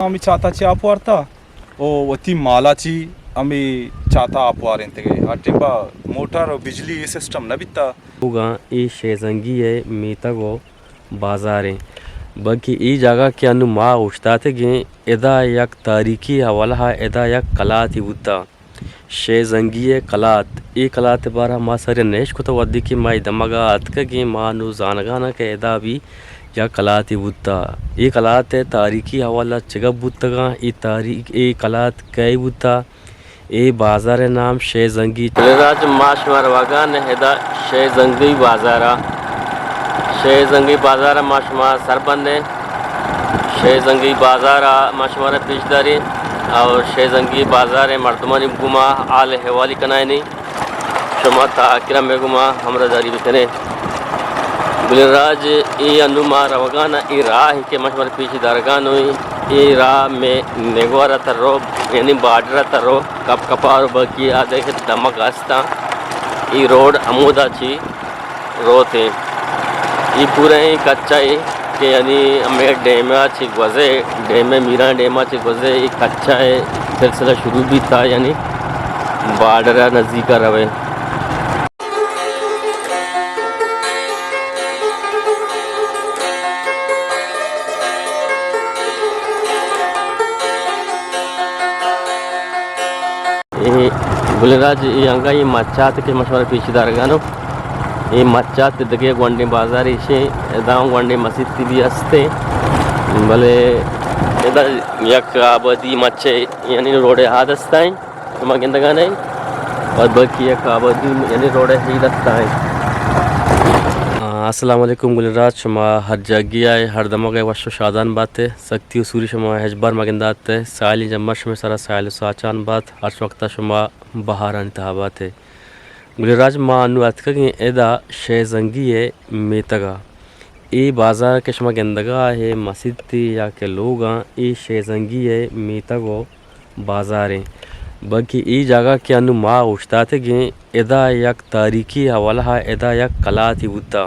ہمے چاتا چہ آپ وارتا و وتی مالا چی ہمے چاتا آپ وارینتگے۔ ہر ٹیمبا موٹر و بجلی اے سسٹم نہ بیتا۔ لوگاں اے شیزنگی ءِ میتگ و بازاریں، بلکہ اے جاگہ کہ انوں ما اوشتاتگیں، ادا یک تاریخی حوالہ ءَ ادا یک کلاتے بوتا۔ شیزنگی ءِ کلات، اے کلات ءِ بارہ ءَ ما سرے نہ اشکتہ، وھدے کہ ما اے دمگ ءَ اتکگیں، ما نوں زانگاناں کہ ادا بھی یک کلاتے بوتا۔ اے کلات ءِ تاریخی حوالہ چگپ بوتگاں، اے تاریخ، اے کلات کئے بوتا، اے بازار ءِ نام شیزنگی۔ بلے راج ما شما روگان ادا شیزنگی بازار ءَ۔ شیزنگی بازار ءَ ما شما سر بندیں۔ شیزنگی بازار ءَ ما شما را پیش داریں اور شیزنگی بازار ءِ مردمانی گوما حال احوالی کنائینی۔ شما تا آخر مئے گوما ہمراہ داری بکنے۔ گلیں راج، اے انوں ما روگان اے راہ کہ ما شما را پیش دارگان ہوئی، اے راہ مئے نگور ءَ ترو، یعنی بارڈر ءَ ترو، کپ کپار و باقی آدے کہ دمگ استاں۔ اے روڈ ہمودا چی روت ایں۔ اے پورا ایں کچا ایں کہ یعنی ہمے ڈیم ءَ چہ گوزے، ڈیم ءَ میران ڈیم ءَ چہ گوزے، اے کچا ءِ سلسلہ شروع بیتا، یعنی بارڈر ءَ نزدیک ءَ روے۔ اے گلیں راج، اے انگا اے مچات کہ ما شمارا پیش دارگانوں۔ اے مچات دگہ گونڈیں بازار ایشیں، ادا گونڈیں مسیتی بھی ہستے، بلے ادا یک آبادی مچے، یعنی روڈ ہاد ہستائیں۔ شما گندگان ایں اور باقی یک آبادی یعنی روڈ ہید ہستائیں۔ آ، السلام علیکم گلیں راج، شما ہر جاگہ ءَ ہر دمگ ءَ وش و شادان بات ئے۔ سکتی و سوری شما ہچبر مگندات ئے۔ ساحلیں جمر شمے سرا ساحل و ساچان بات۔ ہرچ وقت ءَ شما بہارانی تہا بات ئے۔ گلیں راج، ما انوں اتکگیں ادا شیزنگی ءِ میتگ ءَ۔ اے بازار کہ شما گندگا اے مسیتے یا کہ لوگاں، اے شیزنگی ءِ میتگ و بازاریں۔ بلکہ اے جاگہ کہ انوں ما اوشتاتگیں، ادا یک تاریخی حوالہ ءَ ادا یک کلاتے بوتا۔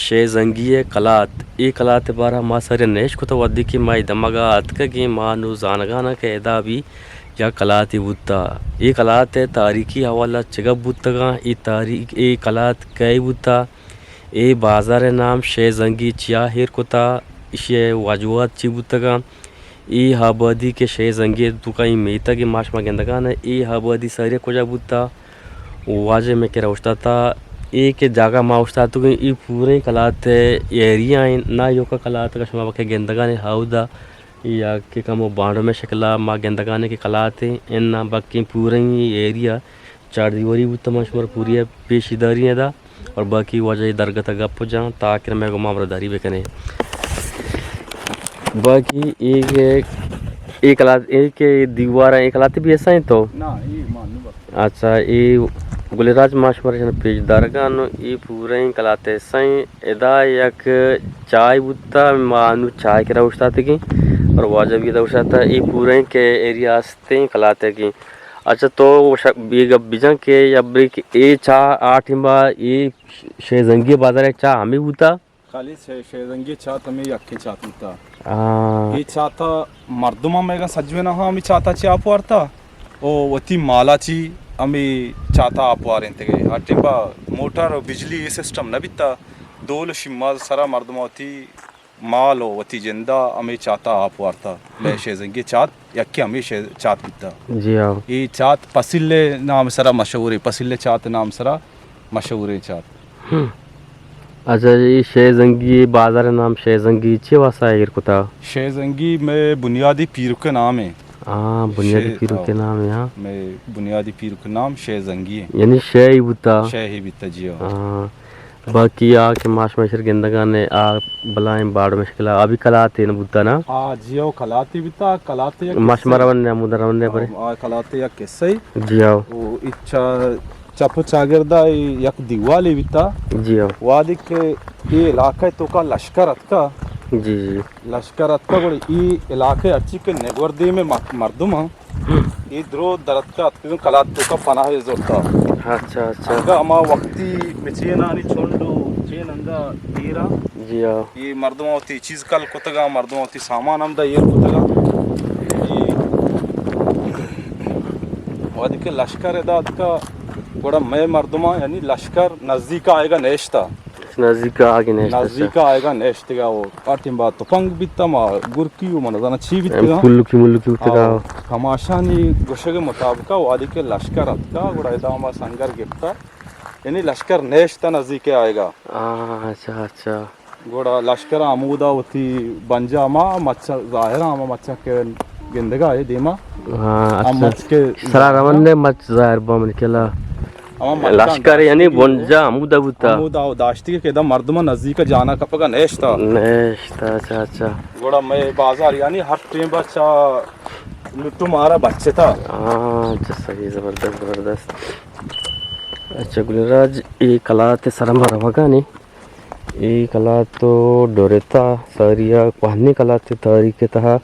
شیزنگی ءِ کلات، اے کلات ءِ بارہ ءَ ما سرے نہ اشکتہ، وھدے کہ ما اے دمگ ءَ اتکگیں، ما نوں زانگاناں کہ ادا بھی یک کلاتے بوتا۔ اے کلات ءِ تاریخی حوالہ چگپ بوتگاں، اے تاریخ، اے کلات کئے بوتا، اے بازار ءِ نام شیزنگی چیا ایر کتا، ایشی ءِ وجوہات چی بوتگاں؟ اے آبادی کہ شیزنگی ءِ توکا اے میتگ ءَ ما شما گندگان ایں، اے آبادی ساری کجا بوتا؟ واجہ مئے کرا اوشتاتا، اے کہ جاگہ ما اوشتاتگیں، اے پوریں کلات ءِ ایریا ایں، نا ایوکا کلات کہ شما وقت گندگان ایں، ہاودا یا کہ کمو بانڈو مئے شکلا ما گندگان ایں کہ کلات ایں، انا بلکیں پوریں ایریا چار دیواری بوتا، ما شمارا پوری ءَ پیش داریں ادا، اور باقی واجہ ءِ درگت ءَ گپ جاں، تا آخر مئے گوما ہمراہ داری بکنے۔ باقی اے کہ، اے کلات، اے کہ دیوار ایں، اے کلات بھی ایسا ایں تو؟ نا، اے مان نہ بس۔ اچھا، اے گلیں راج ما شمارا جن پیش دارگان، اے پوریں کلات ایسا ایں۔ ادا یک چائے بوتا، ما انوں چائے کرا اوشتاتگیں، اور واجہ بھی ادا اوشتاتا، اے پوریں کہ ایریا ہستیں کلات ءِ کہ اچھا، تو ش-، اے گپ بجن کہ ابری کہ اے چاہ آ ٹیمبا اے شیزنگی بازار ءِ چاہ ہمے بوتا؟ خالی شے-، شیزنگی چاہ ہمے یکیں چاہ بوتا۔ ہاں۔ اے چاہ تا مردم ہم ایگا سجوینا ہاں ہمے چاہ تا چہ آپ وارتا۔ او وتی مالا چی ہمے چاہ تا آپ وارینتگے۔ آ ٹیمبا موٹر و بجلی اے سسٹم نہ بیتا۔ دول و شیما سرا مردم وتی مال و وتی جندا ہمے چاتا آپ وارتا۔ مئے شیزنگی چات یکے ہمے شے-، چات بیتا۔ جی ہاں۔ اے چات پسیل نام سرا مشہورے، پسیل چات نام سرا مشہورے چات۔ ہم۔ اچھا، اے شیزنگی بازار نام شیزنگی چے واسطہ ایر کتا؟ شیزنگی مئے بنیادی پیرک نام ہے۔ ہاں، بنیادی شے-، پیرک ہاں۔ نام ہے، ہاں۔ مئے بنیادی پیرک نام شیزنگی ہے۔ یعنی شے ہی بوتا؟ شے ہی بیتا، جی ہاں۔ ہاں۔ باقی آ کہ ما شما ایشر گندگان ایں، آ بلائیں باڑ مشکل ءَ، آ بھی کلاتیں بوتا نا؟ آ جی او کلاتے بیتا، کلاتے یک ما شما قصہ۔ رونے، ہمودا رونے برے۔ آ کلاتے یک قصہ۔ جی او۔ او اچھا چپ چاگردا یک دیوالے بیتا۔ جی او۔ وادی کہ اے علاقہ توکا لشکر اتکا۔ جی جی۔ لشکر اتکا گڑا اے علاقہ ہرچی کہ نگور دیم م-، مردم ہاں۔ اے درو درتکا اتکگاں کلات توکا پناہ زرتا۔ اچھا، اچھا۔ انگا ہما وقتی مچینانی چنڈ و چین انگا دیرا۔ جی ہاں۔ اے مردم وتی چیز کل کتگا، مردم وتی سامان ہم دا ایر کتگا۔ لشکر ادا اتکا، گڑا مئے مردماں، یعنی لشکر نزدیک آئیگا نیشتا۔ نزدیک آگے نیشتا، نزدیک آئیگا نیشتگا۔ او آ ٹیم با تپنگ بیتا، ما گرکی و من زانا چی بیتگا۔ پلکی ملکی بیتگا۔ او کماشانی گوشگ مطابقا وہدے کہ لشکر اتکا، گڑا ادا ما سنگر گپتا، یعنی لشکر نیشتا نزدیک آئیگا۔ آ، اچھا، اچھا۔ گڑا لشکر ہمودا وتی بنجا ہما مچ ظاہر ہما مچ کہ گندگا ہے دیما۔ ہاں، ہم اچھا۔ مچ کہ سرا رون دے مچ ظاہر بام نکلا۔ ہما مچاں لشکر یعنی داشتگی بنجا ہمودا بوتا۔ ہمودا داشتگی کہ ادا مردم نزدیک جانا کپگا نیشتا۔ نیشتا، اچھا، اچھا۔ گڑا مئے بازار یعنی ہر ٹیم بچا لٹو مارا بچتا۔ ہاں، اچھا، صحیح، زبردست، زبردست۔ اچھا، گل راج، اے کلات سرا ما روگا نے۔ اے کلات تو ڈورتا ساریا کوہنیں کلات تاریخ تہا،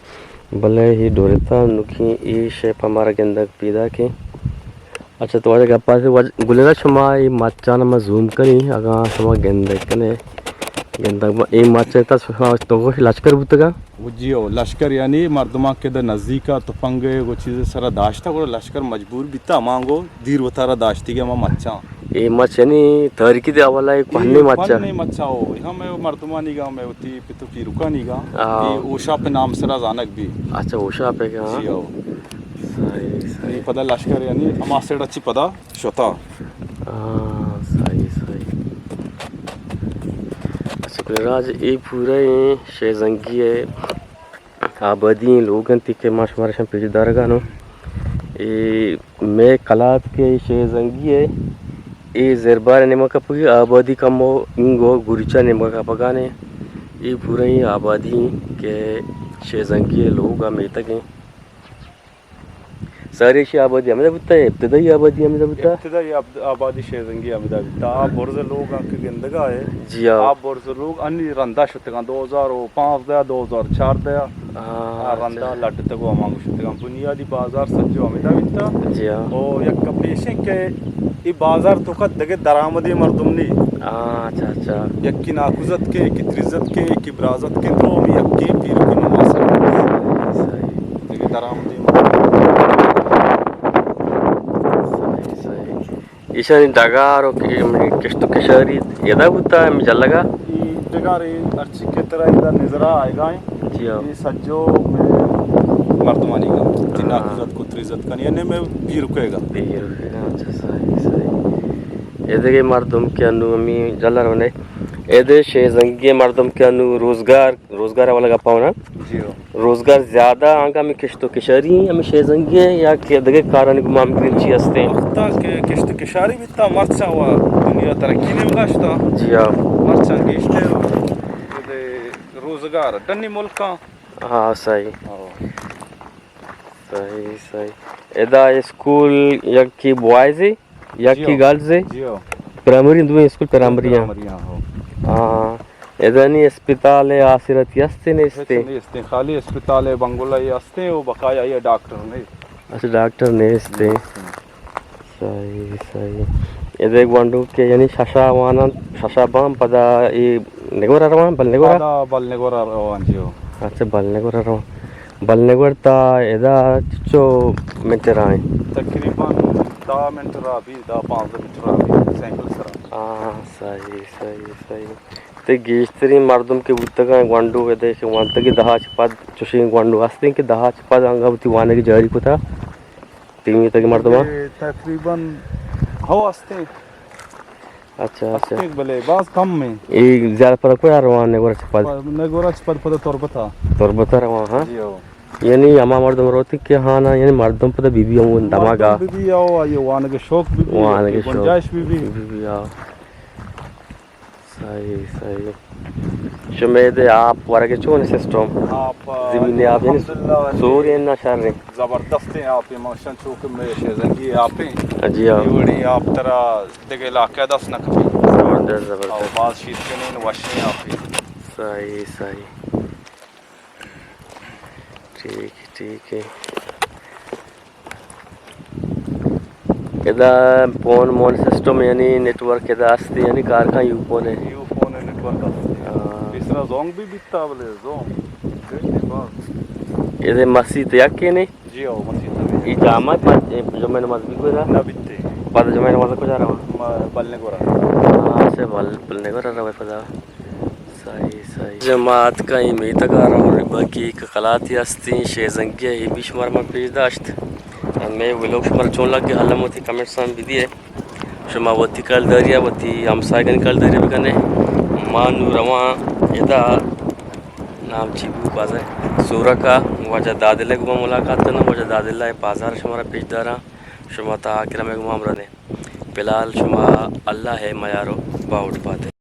بلے اے ڈورتا نوکیں اے شے پہ مارا گندگ پیداکیں۔ اچھا، تو واجہ گپا سے واجہ گلرا شما اے مچان ما زوم کنی، اگاں شما گندگ کنے، گندگ ما اے مچ تا شما تو گوش لشکر بوتگا؟ جی او، لشکر یعنی مردماں کہ در نزدیکا تپنگ و چیز سرا داشتا، گڑا لشکر مجبور بیتا، ہمانگو دیر وتارا داشتگی ہما مچاں۔ اے مچ یعنی تاریخی دے حوالہ اے کوہنیں مچ۔ کوہنیں مچ او، ہمے مردمانی گا، ہمے وتی پت و پیرکانی گا۔ آ۔ اے اوشاپ نام سرا زانگ بی۔ اچھا، اوشاپ ہے کہ، ہاں۔ جی او۔ صحیح، صحیح۔ اے پدا لشکر یعنی ہما سیڑا چی پدا شتا۔ آ، صحیح، صحیح۔ اچھا، گل راج، اے پورا اے شے زنگی ہے۔ آبادی ایں لوگ انت کہ ما شمارا شان پیش دارگا نوں۔ اے مئے کلات کہ شے زنگی ہے، اے زربار نیمگا کپگی، آبادی کمو انگو گریچا نیمگا کپگانے۔ اے پورا ایں آبادی ایں کہ شے زنگی ہے لوگ ء میتگ ایں۔ ساری ایشی آبادی ہمدا بوتا ہے، ابتدائی آبادی ہمدا بوتا؟ ابتدائی آب-، آبادی شیزنگی ہمدا بوتا۔ آ برز لوگ آں کہ گندگا ہے۔ جی ہاں۔ آ برز لوگ انی رندا شتگاں، دو ہزار و پانزدہ، دو ہزار چاردہ۔ ہاں، آ رندا اچھا۔ لڈتگ و ہمانگو شتگاں۔ بنیادی بازار سجو ہمدا بوتا۔ جی ہاں۔ او یک گپے ایشیں کہ ای بازار توکا دگہ درآمدیں مردم نی۔ ہاں، اچھا، اچھا۔ یکی ناکوزتکے، یکی تریزتکے، یکی برازتکے، درو ہمے یکی پیرکی نماسا۔ صحیح۔ دگہ درآمدیں مردم۔ صحیح، صحیح۔ ایشانی ڈگار و کہ-، کشت و کشاری ادا بوتا ہمے جلگا؟ ای ڈگار ای ہرچی کہ ترا ادا نظرا آئیگا ایں۔ جی ہاں۔ ای سجو مئے مردمانی گا۔ تی ہاں۔ ناکوزتک و تریزتکانی، یعنی مئے پیرکے گا۔ پیرکے گا، اچھا، صحیح، صحیح۔ اے دگہ مردم کہ انو ہمے جلر ونے، اے دے شیزنگی مردم کہ انو روزگار، روزگار والا گپا ہونا۔ جی ہو۔ روزگار زیادہ آنگا ہمے کشت و کشاری ہیں، ہمے شیزنگی ہیں یا کہ دگہ کارانی گما ہم گرنچی ہستے ہیں؟ وقتا کہ کشت و کشاری بیتا، مرچا و دنیا ترقی نیمگا شتا۔ جی ہاں۔ مرچا گیشتر روزگار ڈنی ملکاں۔ ہاں، صحیح۔ ہاں۔ صحیح، صحیح۔ ادا اسکول یکی بوائز ہے، یکی جی ہو۔ گرلز ہے؟ جی ہو۔ پرائمری، دوئیں اسکول پرائمری ہیں۔ پرائمری ہیں، ہو۔ ہاں۔ ادا نی اسپتال ہے، آسرتی ہستے نیستے؟ ہچ نیستے، خالی اسپتال ہے، بنگلہ ہی ہستے، وہ بقایا یہ ڈاکٹر نہیں۔ اچھا، ڈاکٹر نیستے۔ نیستے۔ صحیح، صحیح۔ ادا گوانڈو کہ یعنی ششا وانان، ششا بام پدا اے نگورا روان، بل نگورا؟ پدا بل نگورا روان، جی ہو۔ اچھا، بل نگورا روان۔ بل نگور تا ادا چچو منٹ راہ ایں؟ تقریباً دہ منٹ راہ بی، دہ پانزدہ منٹ راہ بی، سائیکل سرا۔ ہاں، صحیح، صحیح، صحیح۔ تے گیشتریں مردم کہ بوتگاں گونڈو ادے کہ وانتگی دہا چہ پد چوشیں گونڈو ہستیں کہ دہا چہ پد انگا وتی وانگی جاری کتا؟ تیمی تگی مردماں؟ اے تقریباً ہو ہستیں۔ اچھا، اچھا۔ ہستیں بلے باز کم ایں۔ اے زیادہ پدا کجا روان نگورا چہ پد؟ نگورا چہ پد پدا تربتا۔ تربتا روان، ہاں؟ جی ہو۔ یعنی ہما مردم روتی کہ ہاں نا، یعنی مردم پدا بی بی ہمون دماغا۔ مردم بی بی آؤ، آئی وانگ شوق بی بی، وانگ شوق۔ گنجائش بی بی۔ بی بی آؤ۔ صحیح، صحیح۔ شمے دے آپ ورگے چون سسٹم؟ آپ، زمین آپ یعنی الحمدللہ، سور ایں نا شر ایں؟ زبردستیں آپ ایں، ماشاءاللہ چوکہ مئے شیزنگی آپ ایں۔ جی ہاں۔ اے وڑیں آپ ترا دگہ علاقہ دست نہ کپی۔ زبردست، زبردست۔ او باز شیرکنیں وشیں آپ ایں۔ صحیح، صحیح۔ ٹھیک، ٹھیک ہے۔ ادا فون مون سسٹم یعنی نیٹ ورک ادا ہستی یعنی کار کن یو فون ہے؟ یو فون ہے، نیٹ ورک ہستی۔ ہاں۔ پیسرا زونگ بھی بیتا بلے زونگ۔ ادا مسیت یکے نے؟ جی ہو، مسیت ہمیں۔ اے جامع پد جمعہ نماز بی گورا؟ نہ بیتے۔ پد جمعہ نماز کجا رواں؟ ما بلنے گورا۔ ہاں، سے بل-، بلنے گورا روے پدا۔ صحیح، صحیح۔ جماعت کا اے میتگا رواں، باقی یک قلاتے ہستیں، شے زنگی ہے، اے بی شمارا من پیش داشت۔ مئے ولاگ شمارا چون لگے، حالا وتی کمنٹساں بدیے۔ شما وتی کلداریا، وتی ہمساہگانی کلداریا بکنے۔ ما نوں رواں ادا نام چی بو بازار سورکا، واجہ دادلہ گوما ملاقات کناں۔ واجہ دادلہ بازار شمارا پیش داراں، شما تا آخرا مئے گوما ہمراہ نے۔ فی الحال شما اللہ ہے میارو باوٹ پاتے۔